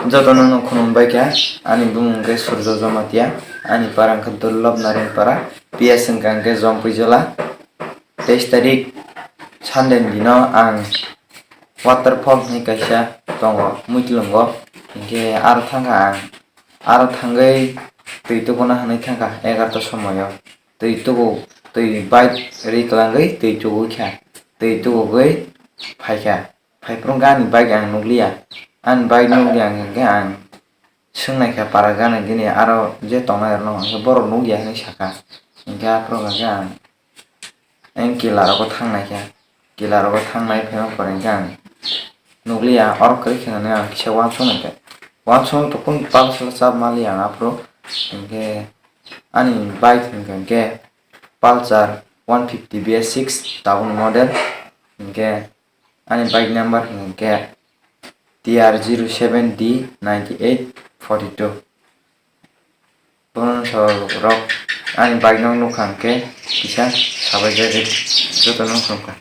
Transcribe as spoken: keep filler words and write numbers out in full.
Jotono no khulumbai kha, ani bumung khe Surjo Jamatia, ani para wngkha Durlab Naringpara, P S wngkha hwnkhe Jompuijola. Teis tarik Sunday ni dino ang waterfall hinwi kaisa tongo Muitlungo, hinkhe aro thangkha ang, aro thangwi twi tukuna hinwi thangkha egarota somoyo. Twi tuku, twi bike ri kwlangwi twi tugwi kha, twi tugugwi phaikha. Phaiphuru ani bike ang nukliya. Ani bike nukliya hwnkhe ang swngnaikha para gana gini aro je tongnai rokno, hwnkhe borok nukya hinwi sakha. Hinkhe aphuru hwnkhe ang, ang kila rogo thangnaikha. Kila rogo thangnai phaiba pore hwnkhe ang nukliya, oro kwrwi khe hinwi ang kisa uansuknaikha. Uansuknai to kunu pal sal chap manliya ang aphuru. Hinkhe ani bike hwnkhe Pulsar one fifty B S six tabuk model. Hinkhe ani bike number hwnkhe T R zero seven D ninety eight forty two. Bono rok ani bike no nukha hwnkhe kisa sabaijagwi jotono nukha.